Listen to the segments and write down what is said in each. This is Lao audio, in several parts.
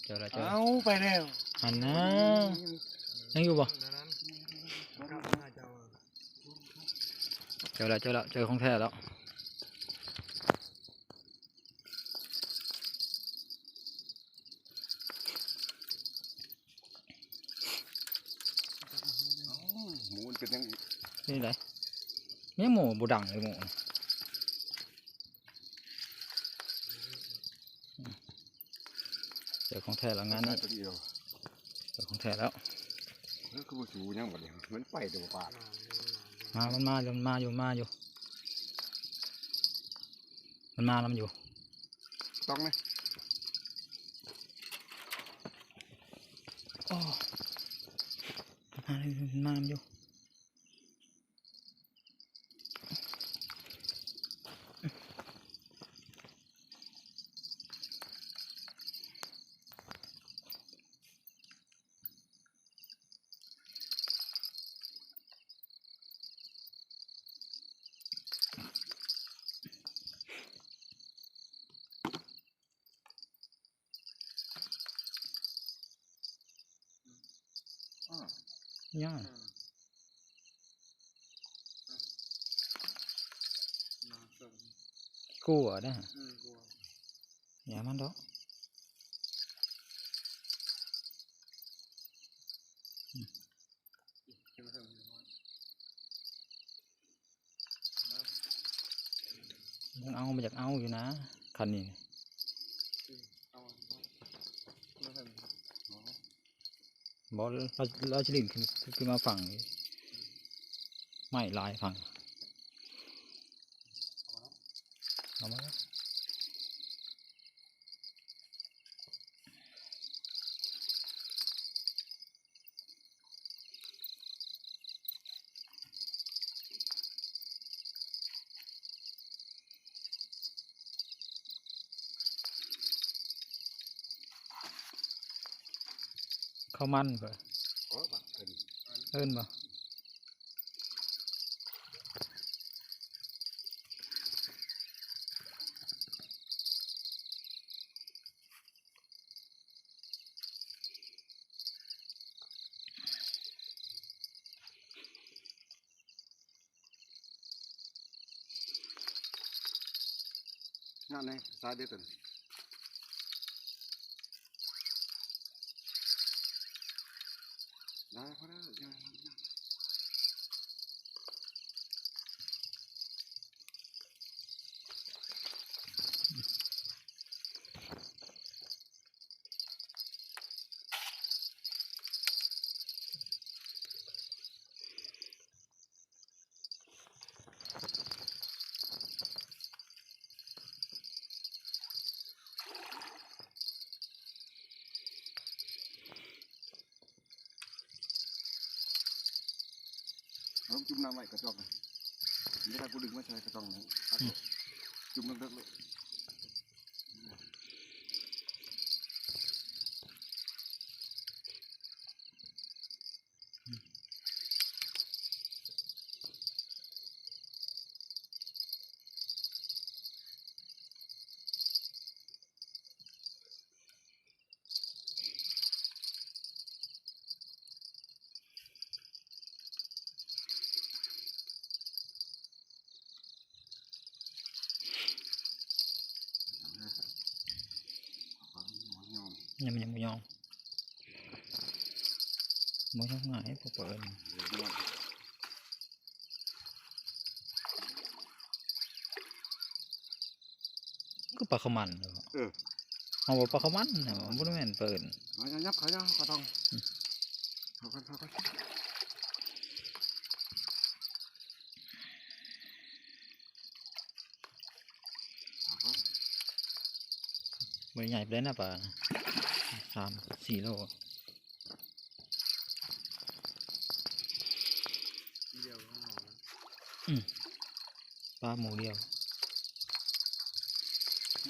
ເຈີແລ້ວ ເຈີແລ້ວ ເອົາໄປແລ້ວ ຫັ້ນນະ ຍັງຢູ່ບໍ່? ເຈີແລ້ວ ເຈີແລ້ວ ເຈີຂອງແທ້ແລ້ວ. ໝູມັນເປັນຫຍັງອີກ? ນີ້ໃດ ແມ່ນໝູບໍ່ດັງເລີຍໝູ. ເຈີຂອງແທ້ແລ້ວງານນີ້ ເຈີຂອງແທ້ແລ້ວ. ແລ້ວຄືບໍ່ຊູຫຍັງບັດນີ້ ມັນໄປແຕ່ບໍ່ປາດ. ມາ ມັນມາຢູ່ ມັນມາຢູ່ ມາຢູ່ ມັນມານຳຢູ່ ຕ້ອງນະ. ໂອ້ ມັນມາ ມັນມານຳຢູ່. ຢ້ານ ກົວເດ້ ຢ້ານມັນດອກ. ມັນເອົາ ມັນຢາກເອົາຢູ່ນະ ຄັນນີ້. ບໍ່ ລາວ ລາວຊິຫຼິ້ນຂຶ້ນ ຂຶ້ນມາຝັ່ງນີ້ ໄມ້ຫຼາຍຝັ່ງ ເອົາມາ. ເຂົ້າມັນເພິ່ນ ໂອ້ ບັກເອີ້ນ ເອີ້ນບໍ່? ນັ້ນໄງ ສາຍເບັດຕົວນີ້ ໄດ້ພໍແລ້ວ ຢ່າ ຢ່າ. ເອົາຈຸ່ມນ້ຳໄວ້ກະຈອກນະ ເວລາກູດຶງມາໃສ່ກະຕ້ອງຈຸ່ມເລິກໆໂລດ. ຍັງ ຍັງບໍ່ຍອມ ບໍ່ຍອມງ່າຍ ບໍ່ເປີດ. ຄືປາຂະມັນເນາະ ເອີ ເຮົາວ່າປາຂະມັນເນາະ ບໍ່ແມ່ນເປີນ. ມາ ຫຍັບ ເຂົ້າ ຫຍັບ ເຂົ້າ ເຂົ້າ ເຂົ້າກ່ອນ ເຂົ້າກ່ອນ. ບໍ່ໄດ້ໃຫຍ່ປານໃດນະປາ ສາມສີ່ໂລ. ອືມ ປາໝູດຽວ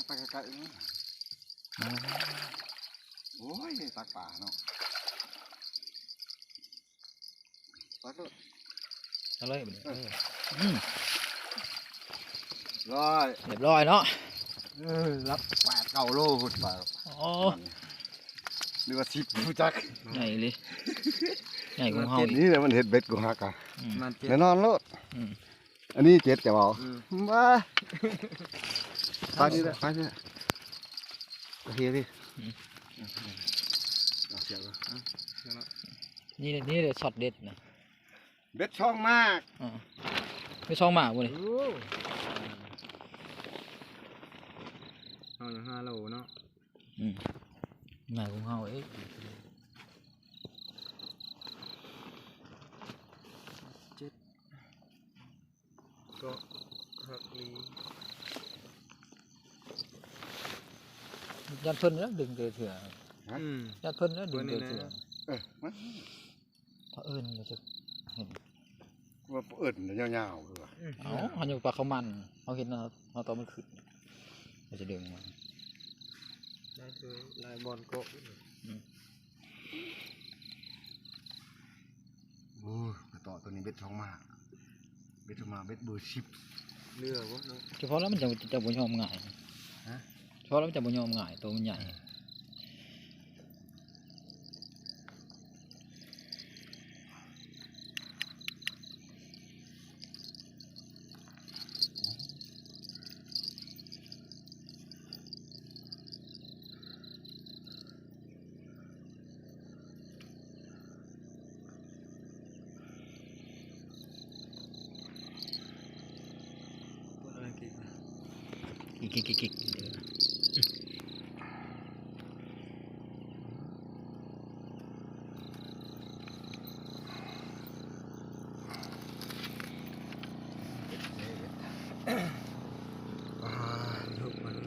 ໄປໄກໆ ມາ ໂອ້ຍ ຕັກປາເນາະ ຕັກໂລດ ເອົາເລີຍບາດນີ້ ເອີ ເອີ ອືມ ຮ້ອຍ ຮຽບຮ້ອຍເນາະ ເອີ ລັບແປດເກົ້າໂລພຸ້ນປາ. ໂອ້ ມັນ ຫຼືວ່າສິບ ບໍ່ຈັກ ໃຫຍ່ອີ່ຫຼີ ໃຫຍ່ກວ່າເຮົາອີກ ນີ້ແຫຼະມັນເຮັດເບັດກູຫັກອະ ອືມ ປະມານເຈັດ ແນ່ນອນໂລດ ອືມ ອັນນີ້ເຈັດຈະເວົ້າ ອືມ ມາ ໄປນີ້ແຫຼະ ໄປນີ້ແຫຼະ ໂອເຄພີ່ ອືມ ເອົາເສຍບ ນີ້ ນີ້ເດ້ຊັອດເດັດນະ ເບັດຊ່ອງໝາກ ອ່າ ເບັດຊ່ອງໝາກບໍ່ນີ້ ໂອ້ ເຮົາຍັງຫ້າໂລເນາະ ອືມ ໜ້າຂອງເຮົາເອງ ເຈັດ ກໍຮັກດີ ຢ້ານເພິ່ນແລ້ວດຶງເທື່ອ ຮະ ອືມ ຢ້ານເພິ່ນແລ້ວດຶງເທື່ອ ເອີ ມັນ ເຂົາເອີ້ນວ່າຈັກ ເຫັນ ວ່າເອີ້ນຍາວໆ ຄືວ່າ ອືມ ເອົ້າ ເຮົາຍັງປາເຂົ້າມັນ ເຮົາເຫັນເນາະ ເຮົາຕອນມັນຂຶ້ນ ເຮົາຈະດຶງມາ ໄດ້ຄືຫຼາຍບ່ອນເກາະ ອືມ ໂອ້ຍ ກະເຕາະໂຕນີ້ເບັດຊ່ອງໝາກ ເບັດຊ່ອງໝາກ ເບັດເບີສິບ ເຫຼືອບໍ່ເນາະ ສະເພາະແລ້ວມັນຈະ ຈະບໍ່ຍອມຫງາຍ ຮະ ສະເພາະແລ້ວມັນຈະບໍ່ຍອມຫງາຍ ໂຕມັນໃຫຍ່ ເອີ.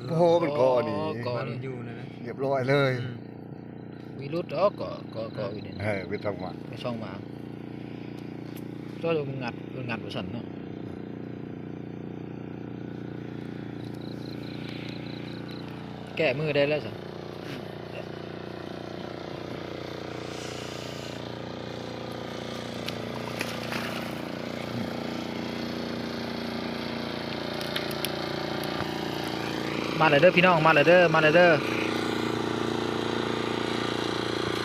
ໂອ້ໂຫ ມັນເກາະນີ້ ເກາະນີ້ ມັນຢູ່ນັ້ນນະ ຮຽບຮ້ອຍເລີຍ ອືມ ມີຫຼຸດດອກ ເກາະ ເກາະ ເກາະຢູ່ນີ້ ເອີ ເປັນຊ່ອງຫວ່າງ ເປັນຊ່ອງຫວ່າງ ກໍມັນງັດ ມັນງັດວ່າຊັ້ນເນາະ ແກ້ມືໄດ້ແລ້ວຊັ້ນ ມາແລ້ວເດີພີ່ນ້ອງ ມາແລ້ວເດີ ມາແລ້ວເດີ.